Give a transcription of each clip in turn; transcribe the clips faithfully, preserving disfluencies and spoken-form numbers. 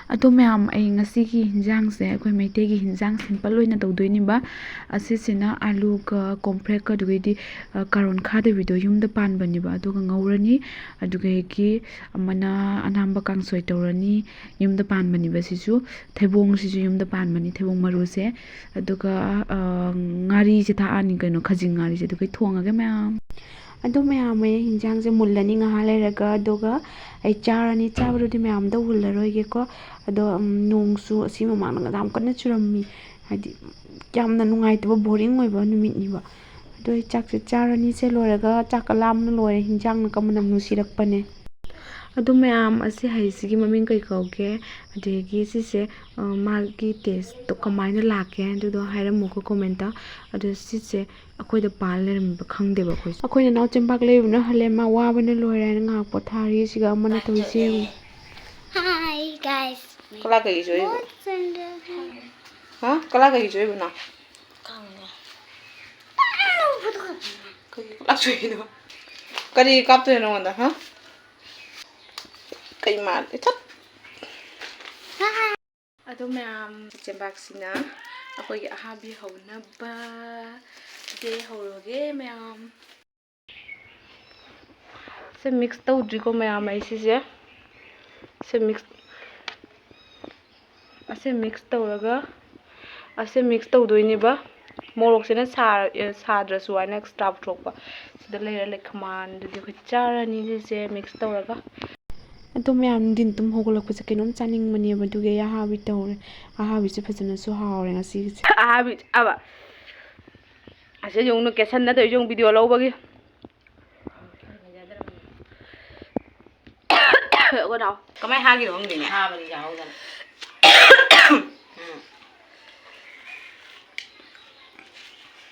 ꯑꯗꯣ ꯃꯌꯥꯝ, ꯑꯩ ꯉꯁꯤꯒꯤ ꯍꯤꯟꯖꯥꯡꯁꯦ ꯑꯩꯈꯣꯏ ꯃꯩꯇꯩꯒꯤ ꯍꯤꯟꯖꯥꯡ simple ꯑꯣꯏꯅ ꯇꯧꯗꯣꯏꯅꯦꯕ꯫ ꯑꯁꯤꯁꯤꯅ ꯑꯂꯨꯒ ꯀꯣꯝꯄ꯭ꯔꯦꯛꯀ, ꯑꯗꯨꯒꯩꯗꯤ, ꯑ, ꯀꯥꯔꯣꯟ ꯈꯥꯗꯕꯤꯗꯣ ꯌꯨꯝꯗ ꯄꯥꯟꯕꯅꯦꯕ, ꯑꯗꯨꯒ ꯉꯧꯔꯅꯤ꯫ ꯑꯗꯨꯗꯒꯤ ꯑꯃꯅ ꯑꯅꯥꯝꯕ ꯀꯥꯡꯁꯣꯏ ꯇꯧꯔꯅꯤ, ꯌꯨꯝꯗ ꯄꯥꯟꯕꯅꯦꯕ ꯁꯤꯁꯨ꯫ ꯊꯩꯕꯣꯡꯁꯤꯁꯨ ꯌꯨꯝꯗ ꯄꯥꯟꯕꯅꯤ, ꯊꯩꯕꯣꯡ ꯃꯔꯨꯁꯦ꯫ ꯑꯗꯨꯒ, ꯑ, ꯉꯥꯔꯤꯁꯦ ꯊꯥꯛꯑꯅꯤ ꯀꯩꯅꯣ, ꯈꯖꯤꯡ ꯉꯥꯔꯤꯁꯦ꯫ ꯑꯗꯨꯒ ꯊꯣꯡꯉꯒꯦ ꯃꯌꯥꯝ꯫ ꯑꯗꯣ ꯃꯌꯥꯝ, ꯑꯩ ꯍꯤꯟꯖꯥꯡꯁꯦ ꯃꯨꯜꯂꯅꯤ ꯉꯥꯏꯍꯥꯛ ꯂꯩꯔꯒ, ꯑꯗꯨꯒ ꯑꯩ ꯆꯥꯔꯅꯤ꯫ ꯆꯥꯕꯗꯨꯗꯤ ꯃꯌꯥꯝꯗ ꯎꯍꯜꯂꯔꯣꯏꯒꯦꯀꯣ꯫ ꯑꯗꯣ, ꯎꯝ, ꯅꯣꯡꯁꯨ ꯑꯁꯤ ꯃꯃꯥꯡꯗ ꯌꯥꯝ ꯀꯟꯅ ꯆꯨꯔꯝꯃꯤ, ꯍꯥꯏꯗꯤ ꯌꯥꯝꯅ ꯅꯨꯡꯉꯥꯏꯇꯕ, boring ꯑꯣꯏꯕ ꯅꯨꯃꯤꯠꯅꯤꯕ꯫ ꯑꯗꯣ ꯑꯩ ꯆꯥꯛꯁꯦ ꯆꯥꯔꯅꯤ꯫ ꯁꯦ ꯂꯣꯏꯔꯒ ꯆꯥꯛꯀ ꯂꯥꯝꯕꯅ ꯂꯣꯏꯔꯦ, ꯍꯤꯟꯖꯥꯡꯅꯒ ꯃꯅꯝ ꯅꯨꯡꯁꯤꯔꯛꯄꯅꯦ꯫ ꯑꯗꯣ ꯃꯌꯥꯝ, ꯑꯁꯤ ꯍꯩꯁꯤꯒꯤ ꯃꯃꯤꯡ ꯀꯩ ꯀꯧꯒꯦ? ꯑꯗꯒꯤ ꯁꯤꯁꯦ, ꯑ, ꯃꯥꯒꯤ tasteꯇꯣ ꯀꯃꯥꯏꯅ ꯂꯥꯛꯀꯦ ꯍꯥꯏꯗꯨꯗꯣ ꯍꯥꯏꯔꯝꯃꯨꯀꯣ commentꯇ꯫ ꯑꯗꯣ ꯁꯤꯁꯦ ꯑꯩꯈꯣꯏꯗ ꯄꯥꯜ ꯂꯩꯔꯝꯕ ꯈꯪꯗꯦꯕ ꯑꯩꯈꯣꯏꯁꯨ꯫ ꯑꯩꯈꯣꯏ ꯅꯅꯥꯎ ꯆꯦꯝꯕꯥꯛ ꯂꯩꯕꯅ ꯍꯜꯂꯦ, ꯃꯥ ꯋꯥꯕꯅ ꯂꯣꯏꯔꯦ ꯍꯥꯏꯅ ꯉꯥꯏꯍꯥꯛ ꯄꯣꯊꯥꯔꯤ꯫ ꯁꯤꯒ ꯑꯃꯅ ꯇꯧꯔꯤꯁꯦ ꯌꯦꯡꯉꯨ꯫ Hi, guys. ꯀꯂꯥ ꯀꯩꯒꯤ ꯆꯣꯏꯕ? What's in the ꯍꯥ? ꯀꯂꯥ ꯀꯩꯒꯤ ꯆꯣꯏꯕꯅꯣ? ꯈꯪꯗꯦ꯫ ꯀꯩꯒꯤ ꯀꯂꯥ ꯆꯣꯏꯔꯤꯅꯣ? ꯀꯔꯤ ꯀꯥꯞꯇꯣꯏꯅꯣ ꯅꯉꯣꯟꯗ, ꯍꯥ? ꯀꯩ ꯃꯥꯜꯂꯦ? ꯊꯠ! ꯑꯗꯣ ꯃꯌꯥꯝ, ꯆꯦꯝꯕꯥꯛꯁꯤꯅ ꯑꯩꯈꯣꯏꯒꯤ ꯑꯍꯥꯕꯤ ꯍꯧꯅꯕ꯫ ꯁꯦ ꯍꯧꯔꯒꯦ ꯃꯌꯥꯝ꯫ ꯁꯦ mix ꯇꯧꯗ꯭ꯔꯤꯀꯣ ꯃꯌꯥꯝ, ꯑꯩ ꯁꯤꯁꯦ꯫ ꯁꯦ mix, ꯑꯁꯦ mix ꯇꯧꯔꯒ, ꯑꯁꯦ mix ꯇꯧꯗꯣꯏꯅꯦꯕ꯫ ꯃꯣꯔꯣꯛꯁꯤꯅ ꯁꯥ-, ꯑꯦ, ꯁꯥꯗ꯭ꯔꯁꯨ ꯍꯥꯏꯅ extra ꯄꯨꯊꯣꯛꯄ꯫ ꯁꯤꯗ ꯂꯩꯔ ꯂꯩꯈꯃꯥꯟ꯫ ꯑꯗꯨꯗꯤ ꯑꯩꯈꯣꯏ ꯆꯥꯔꯅꯤ ꯁꯤꯁꯦ mix ꯇꯧꯔꯒ꯫ ꯑꯗꯣ ꯃꯌꯥꯝ, ꯅꯨꯡꯊꯤꯟ ꯇꯨꯝ ꯍꯧꯒꯠꯂꯛꯄꯁꯦ ꯀꯩꯅꯣꯝ ꯆꯥꯅꯤꯡꯕꯅꯦꯕ, ꯑꯗꯨꯒꯤ ꯑꯩ ꯑꯍꯥꯕꯤ ꯇꯧꯔꯦ꯫ ꯑꯍꯥꯕꯤꯁꯦ ꯐꯖꯅꯁꯨ ꯍꯥꯎꯔꯦ ꯉꯁꯤꯒꯤꯁꯦ꯫ ꯑꯍꯥꯕꯤ ꯆꯥꯕ꯫ ꯑꯁꯤ ꯌꯦꯡꯉꯨ, ꯀꯦꯁꯟꯅ ꯇꯧꯔꯤꯁꯦ ꯌꯦꯡꯉꯨ, video ꯂꯧꯕꯒꯤ꯫ ꯑꯩꯈꯣꯏ ꯅꯥꯎ꯫ ꯀꯃꯥꯏ ꯍꯥꯒꯤꯅꯣ ꯈꯪꯗꯦꯅꯦ꯫ ꯍꯥꯕꯗꯤ ꯌꯥꯍꯧꯗꯅ꯫ ꯎꯝ꯫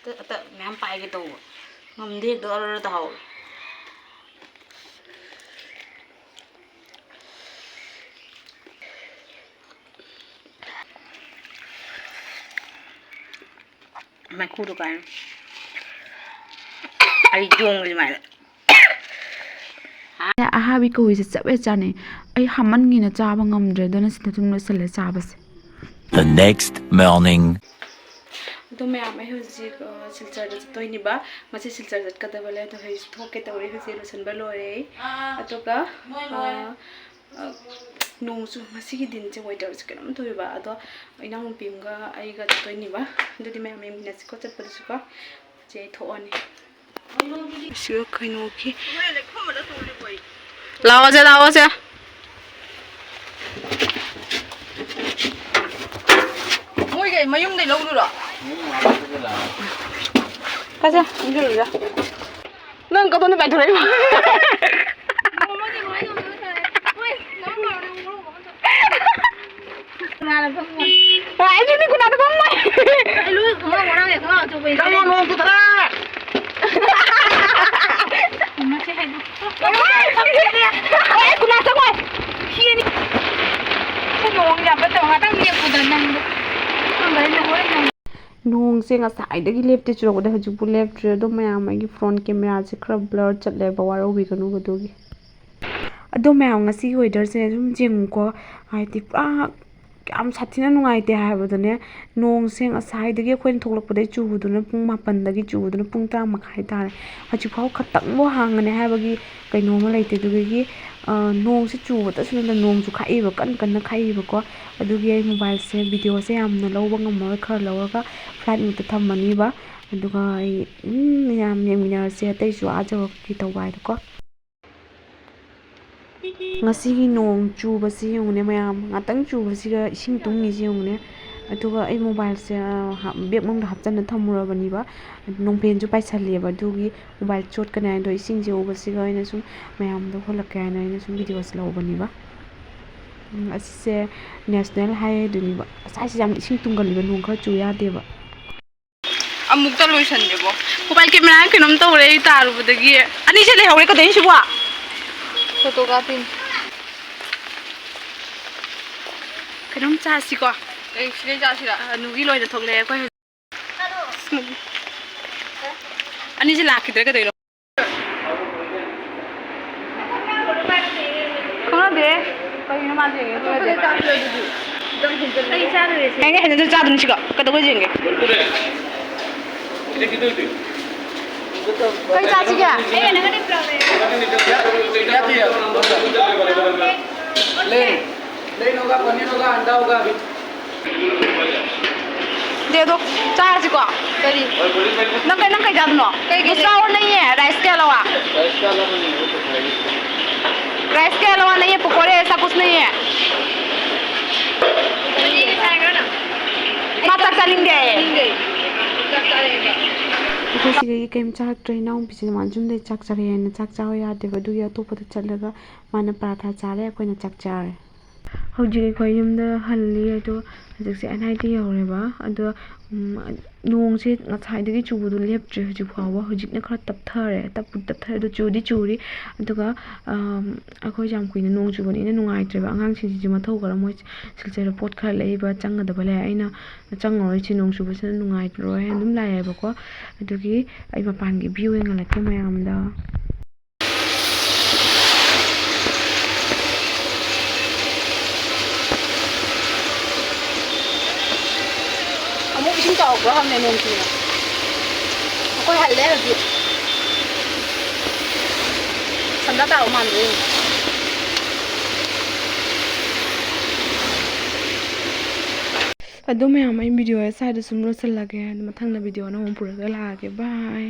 ꯑꯇ, ꯑꯇ ꯃꯌꯥꯝ ꯄꯥꯏꯒꯦ ꯇꯧꯕ꯫ ꯉꯝꯗꯦ, ꯍꯦꯛꯇ ꯑꯔ ꯑꯔ ꯇꯥꯍꯧꯋꯦ꯫ ꯃꯩꯈꯨꯗꯣ ꯀꯥꯏꯅ꯫ ꯑꯩ ꯌꯣꯡꯕ ꯑꯗꯨꯃꯥꯏꯅ꯫ ꯑꯍꯥꯕꯤ ꯀꯧꯏꯁꯦ ꯆꯞ ꯍꯦꯛ ꯆꯥꯅꯩ꯫ ꯑꯩ ꯍꯥꯃꯟꯒꯤꯅ ꯆꯥꯕ ꯉꯝꯗ꯭ꯔꯦ, ꯑꯗꯨꯅ ꯁꯤꯗ ꯑꯗꯨꯝ ꯂꯣꯏꯁꯤꯜꯂꯦ ꯆꯥꯕꯁꯦ꯫ The next morning. ꯑꯗꯣ ꯃꯌꯥꯝ, ꯑꯩ ꯍꯧꯖꯤꯛ, ꯑ, ꯁꯤꯜꯆꯔꯗ ꯆꯠꯇꯣꯏꯅꯦꯕ꯫ ꯉꯁꯤ ꯁꯤꯜꯆꯔ ꯆꯠꯀꯗꯕ ꯂꯩ, ꯑꯗꯣ ꯍꯧꯖꯤꯛ ꯊꯣꯛꯀꯦ ꯇꯧꯔꯦ꯫ ꯍꯧꯖꯤꯛ ꯂꯣꯏꯁꯤꯟꯕ ꯂꯣꯏꯔꯦ꯫ ꯑꯗꯨꯒ, ꯑ, ꯑ, ꯅꯣꯡꯁꯨ ꯉꯁꯤꯒꯤ ꯗꯤꯟꯁꯦ ꯋꯦꯗꯔꯁꯦ ꯀꯩꯅꯣꯝ ꯇꯧꯋꯦꯕ꯫ ꯑꯗꯣ ꯏꯅꯥꯎꯅꯨꯄꯤ ꯑꯃꯒ ꯑꯩꯒ ꯆꯠꯇꯣꯏꯅꯦꯕ꯫ ꯑꯗꯨꯗꯤ ꯃꯌꯥꯝ ꯌꯦꯡꯃꯤꯟꯅꯁꯤꯀꯣ ꯆꯠꯄꯗꯨꯁꯨꯀꯣ꯫ ꯆꯦ ꯊꯣꯛꯑꯅꯤ꯫ ꯁꯤꯒ ꯀꯩꯅꯣꯒꯤ ꯂꯥꯛꯑꯣꯁꯦ, ꯂꯥꯛꯑꯣꯁꯦ꯫ ꯃꯣꯏꯒꯤ ꯃꯌꯨꯝꯗꯩ ꯂꯧꯗꯣꯏꯔꯣ? ꯀꯥꯁꯦ, ꯏꯟꯖꯨꯔꯤꯗ꯫ ꯅꯪ ꯀꯗꯣꯝꯗ ꯄꯥꯏꯊꯣꯔꯛꯏꯕ? ꯀꯅꯥꯅ ꯐꯝꯃꯣꯏ? ꯑ, ꯑꯩꯁꯨꯅꯤ, ꯀꯅꯥꯗ ꯐꯝꯃꯣꯏ? ꯑꯩ ꯂꯣꯏ ꯈꯪꯉꯧ, ꯉꯔꯥꯡ ꯌꯥꯏ ꯈꯪꯉꯧ ꯑꯆꯧꯕ ꯌꯥꯏ꯫ ꯆꯪꯉꯣ, ꯅꯣꯡ ꯆꯨꯊꯔꯦ! ꯃꯁꯤ ꯍꯥꯏꯗꯣ꯫ ꯑꯦ, ꯀꯅꯥ ꯆꯪꯉꯣꯏ? ꯐꯤꯅꯤ꯫ ꯁꯤ ꯅꯣꯡ ꯌꯥꯝ ꯐꯠꯇꯕ, ꯉꯥꯛꯇꯪ ꯂꯦꯞꯄꯨꯗ ꯅꯪꯗꯣ꯫ ꯈꯪꯗ꯭ꯔꯦ, ꯅꯪ ꯍꯣꯔꯦꯟ ꯅꯪ꯫ ꯅꯣꯡꯁꯦ ꯉꯁꯥꯏꯗꯒꯤ ꯂꯦꯞꯇꯦ ꯆꯨꯔꯛꯄꯗ, ꯍꯧꯖꯤꯛꯄꯨ ꯂꯦꯞꯇ꯭ꯔꯦ꯫ ꯑꯗꯣ ꯃꯌꯥꯝ, ꯑꯩꯒꯤ ꯐꯣꯟ ꯀꯦꯃꯦꯔꯥꯁꯦ ꯈꯔ ꯕ꯭ꯂꯔ ꯆꯠꯂꯦꯕ, ꯋꯥꯔꯧꯕꯤꯒꯅꯨ ꯑꯗꯨꯒꯤ꯫ ꯑꯗꯣ ꯃꯌꯥꯝ, ꯉꯁꯤꯒꯤ ꯋꯦꯗꯔꯁꯦ ꯑꯗꯨꯝ ꯌꯦꯡꯉꯨꯀꯣ, ꯍꯥꯏꯗꯤ ꯄꯨꯔꯥ ꯌꯥꯝ ꯁꯥꯊꯤꯅ ꯅꯨꯡꯉꯥꯏꯇꯦ ꯍꯥꯏꯕꯗꯨꯅꯦ꯫ ꯅꯣꯡꯁꯦ ꯉꯁꯥꯏꯗꯒꯤ ꯑꯩꯈꯣꯏꯅ ꯊꯣꯛꯂꯛꯄꯗꯒꯤ ꯆꯨꯕꯗꯨꯅ ꯄꯨꯡ ꯃꯥꯄꯟꯗꯒꯤ ꯆꯨꯕꯗꯨꯅ ꯄꯨꯡ ꯇꯔꯥ ꯃꯈꯥꯏ ꯇꯥꯔꯦ꯫ ꯍꯧꯖꯤꯛꯐꯥꯎ ꯈꯇꯪꯕꯨ ꯍꯥꯡꯒꯅꯤ ꯍꯥꯏꯕꯒꯤ ꯀꯩꯅꯣ ꯑꯃ ꯂꯩꯇꯦ꯫ ꯑꯗꯨꯗꯒꯤ, ꯑ, ꯅꯣꯡꯁꯦ ꯆꯨꯕꯇꯁꯨ ꯅꯠꯇꯅ ꯅꯣꯡꯁꯨ ꯈꯥꯛꯏꯕ, ꯀꯟꯅ ꯀꯟꯅ ꯈꯥꯛꯏꯕꯀꯣ꯫ ꯑꯗꯨꯒꯤ ꯑꯩ ꯃꯣꯕꯥꯏꯜꯁꯦ ꯚꯤꯗꯤꯑꯣꯁꯦ ꯌꯥꯝꯅ ꯂꯧꯕ ꯉꯝꯃꯔꯣꯏ, ꯈꯔ ꯂꯧꯔꯒ ꯐ꯭ꯂꯥꯏꯠ ꯃꯣꯗꯇ ꯊꯝꯃꯅꯤꯕ꯫ ꯑꯗꯨꯒ ꯑꯩ, ꯎꯝ, ꯃꯌꯥꯝ ꯌꯦꯡꯃꯤꯟꯅꯔꯁꯦ, ꯑꯇꯩꯁꯨ ꯑꯥ ꯌꯧꯔꯛꯀꯦ ꯇꯧꯕ ꯍꯥꯏꯗꯣꯀꯣ꯫ ꯉꯁꯤꯒꯤ ꯅꯣꯡ ꯆꯨꯕꯁꯤ ꯌꯦꯡꯉꯨꯅꯦ ꯃꯌꯥꯝ, ꯉꯥꯛꯇꯪ ꯆꯨꯕꯁꯤꯒ ꯏꯁꯤꯡ ꯇꯨꯡꯉꯤꯁꯤ ꯌꯦꯡꯉꯨꯅꯦ꯫ ꯑꯗꯨꯒ ꯑꯩ ꯃꯣꯕꯥꯏꯜꯁꯦ, ꯑ, ꯍꯥ-, ꯕꯦꯛ ꯃꯅꯨꯡꯗ ꯍꯥꯞꯆꯟꯅ ꯊꯝꯃꯨꯔꯕꯅꯤꯕ, ꯅꯣꯡꯐꯦꯟꯁꯨ ꯄꯥꯏꯁꯜꯂꯦꯕ, ꯑꯗꯨꯒꯤ ꯃꯣꯕꯥꯏꯜ ꯆꯣꯠꯀꯅꯤ ꯍꯥꯏꯗꯣ ꯏꯁꯤꯡꯁꯦ ꯎꯕꯁꯤꯒ ꯑꯩꯅ ꯁꯨꯝ ꯃꯌꯥꯝꯗ ꯎꯍꯜꯂꯛꯀꯦ ꯍꯥꯏꯅ ꯑꯩꯅ ꯁꯨꯝ ꯚꯤꯗꯤꯑꯣꯁꯦ ꯂꯧꯕꯅꯦꯕ꯫ ꯎꯝ, ꯑꯁꯤꯁꯦ ꯅꯦꯁꯅꯦꯜ ꯍꯥꯏꯋꯦꯗꯨꯅꯤꯕ꯫ ꯉꯁꯥꯏꯁꯦ ꯌꯥꯝ ꯏꯁꯤꯡ ꯇꯨꯡꯒꯜꯂꯤꯕ, ꯅꯣꯡ ꯈꯔ ꯆꯨ ꯌꯥꯗꯦꯕ꯫ ꯑꯃꯨꯛꯇ ꯂꯣꯏꯁꯟꯗꯦꯕꯣ꯫ ꯃꯣꯕꯥꯏꯜ ꯀꯦꯃꯦꯔꯥ ꯀꯩꯅꯣꯝ ꯇꯧꯔꯦ ꯑꯩ ꯇꯥꯔꯨꯕꯗꯒꯤ꯫ ꯑꯅꯤꯁꯦ ꯂꯩꯍꯧꯔꯦ, ꯀꯗꯩꯅꯣ ꯁꯤꯕꯣ? ꯐꯣꯇꯣ ꯀꯥꯞꯄꯤꯅꯤ꯫ ꯀꯩꯅꯣꯝ ꯆꯥꯁꯤꯀꯣ꯫ ꯑꯩ ꯁꯤꯗꯩ ꯆꯥꯁꯤꯔꯥ? ꯑꯅꯨꯒꯤ ꯂꯣꯏꯅ ꯊꯣꯛꯂꯛꯑꯦ ꯑꯩꯈꯣꯏ ꯍꯧꯖꯤꯛ꯫ ꯑꯅꯤꯁꯦ ꯂꯥꯛꯈꯤꯗ꯭ꯔꯦ, ꯀꯩꯗꯧꯔꯤꯅꯣ? ꯑꯦ, ꯀꯩꯅꯣ ꯃꯥꯁꯦ ꯌꯦꯡꯉꯦ, ꯑꯗꯨ ꯅꯠꯇꯦ꯫ ꯑꯩ ꯆꯥꯗꯣꯏꯅꯦ ꯁꯤ꯫ ꯌꯥꯏꯅꯦ, ꯍꯦꯟꯖꯟ ꯆꯥꯗꯣꯏꯅꯤ ꯁꯤꯒ꯫ ꯀꯩꯗꯧꯕꯩ ꯌꯦꯡꯒꯦ? ꯀꯩ ꯆꯥꯁꯤꯒꯦ? ꯑꯩꯅ ꯅꯪꯒꯅꯤ ꯄꯨꯔꯛꯑꯦ꯫ ꯂꯦ, ꯂꯦ ꯅꯣꯒꯥ, ꯄꯅꯤꯔ ꯅꯣꯒꯥ, ꯑꯟꯗꯥ ꯅꯣꯒꯥ꯫ ꯗꯦꯗꯣ, ꯆꯥꯔꯁꯤꯀꯣ꯫ ꯀꯔꯤ? ꯅꯪ ꯀꯩ, ꯅꯪ ꯀꯩ ꯆꯥꯗꯣꯏꯅꯣ? ꯀꯩ, ꯀꯩ? ꯃꯁꯥ ꯍꯣꯔ ꯅꯩꯌꯦ, ꯔꯥꯏꯁ ꯀꯌꯥ ꯂꯧ? ꯔꯥꯏꯁ ꯀꯌꯥ ꯂꯧ? ꯔꯥꯏꯁ ꯀꯌꯥ ꯂꯧ? ꯅꯩꯌꯦ, ꯄꯀꯣꯔꯦ, ꯑꯦꯁꯥ ꯀꯨꯁ ꯅꯩꯌꯦ꯫ ꯃꯥ ꯆꯥꯛ ꯆꯥꯅꯤꯡꯗꯦ꯫ ꯆꯥꯅꯤꯡꯗꯦ꯫ ꯆꯥꯛ ꯆꯥꯔꯦꯕ꯫ ꯑꯩꯈꯣꯏ ꯁꯤꯗꯒꯤ ꯀꯩꯝ ꯆꯥꯔꯛꯇ꯭ꯔꯦ꯫ ꯏꯅꯥꯎꯅꯨꯄꯤꯁꯤꯅ ꯃꯥꯅ ꯌꯨꯝꯗꯩ ꯆꯥꯛ ꯆꯥꯔꯛꯑꯦꯅ ꯆꯥꯛ ꯆꯥꯕ ꯌꯥꯗꯦꯕ, ꯑꯗꯨꯒꯤ ꯑꯇꯣꯞꯄꯗ ꯆꯠꯂꯒ ꯃꯥꯅ ꯄꯔꯥꯊꯥ ꯆꯥꯔꯦ, ꯑꯩꯈꯣꯏꯅ ꯆꯥꯛ ꯆꯥꯔꯦ꯫ ꯍꯧꯖꯤꯛ ꯑꯩꯈꯣꯏ ꯌꯨꯝꯗ ꯍꯜꯂꯤ꯫ ꯑꯗꯣ ꯍꯧꯖꯤꯛꯁꯦ ꯑꯦꯟ ꯑꯥꯏ ꯇꯤ ꯌꯧꯔꯦꯕ꯫ ꯑꯗꯣ, ꯎꯝ, ꯅꯣꯡꯁꯦ ꯉꯁꯥꯏꯗꯒꯤ ꯆꯨꯕꯗꯣ ꯂꯦꯞꯇ꯭ꯔꯤ ꯍꯧꯖꯤꯛ ꯐꯥꯎꯕ꯫ ꯍꯧꯖꯤꯛꯅ ꯈꯔ ꯇꯞꯊꯔꯦ, ꯇꯞꯄꯨꯗꯤ ꯇꯞꯊꯔꯦ, ꯑꯗꯣ ꯆꯨꯗꯤ ꯆꯨꯔꯤ꯫ ꯑꯗꯨꯒ, ꯑꯝ, ꯑꯩꯈꯣꯏ ꯌꯥꯝ ꯀꯨꯏꯅ ꯅꯣꯡ ꯆꯨꯕꯅꯤꯅ ꯅꯨꯡꯉꯥꯏꯇ꯭ꯔꯦꯕ꯫ ꯑꯉꯥꯡꯁꯤꯡꯁꯤꯁꯨ ꯃꯊꯧ ꯈꯔ, ꯃꯣꯏ ꯁꯤꯜꯆꯔꯗ ꯄꯣꯠ ꯈꯔ ꯂꯩꯕ ꯆꯪꯒꯗꯕ ꯂꯩ꯫ ꯑꯩꯅ ꯆꯪꯉꯔꯣꯏ, ꯁꯤ ꯅꯣꯡ ꯆꯨꯕꯁꯤꯅ ꯅꯨꯡꯉꯥꯏꯔꯣꯏ ꯍꯥꯏꯅ ꯑꯗꯨꯝ ꯂꯥꯛꯑꯦꯕꯀꯣ꯫ ꯑꯗꯨꯒꯤ ꯑꯩ ꯃꯄꯥꯟꯒꯤ ꯚ꯭ꯌꯨ ꯌꯦꯡꯍꯜꯂꯛꯀꯦ ꯃꯌꯥꯝꯗ꯫ ꯑꯃꯨꯛ ꯏꯁꯤꯡ ꯆꯥꯎꯔꯛꯄ꯭ꯔꯥ ꯈꯪꯗꯦ, ꯅꯣꯡ ꯆꯨꯏꯅ꯫ ꯑꯩꯈꯣꯏ ꯍꯜꯂꯦ ꯍꯧꯖꯤꯛ꯫ ꯁꯟꯗꯥ ꯇꯥꯔꯛ ꯃꯥꯟꯗ꯭ꯔꯣ ꯌꯦꯡꯉꯨ꯫ ꯑꯗꯣ ꯃꯌꯥꯝ, ꯑꯩ ꯚꯤꯗꯤꯑꯣ ꯁ꯭ꯋꯥꯏꯗ ꯁꯨꯝ ꯂꯣꯏꯁꯤꯜꯂꯒꯦ꯫ ꯑꯗꯣ ꯃꯊꯪꯗ ꯚꯤꯗꯤꯑꯣ ꯑꯅꯧꯕ ꯄꯨꯔꯒ ꯂꯥꯛꯑꯒꯦ꯫ ꯕꯥꯏ꯫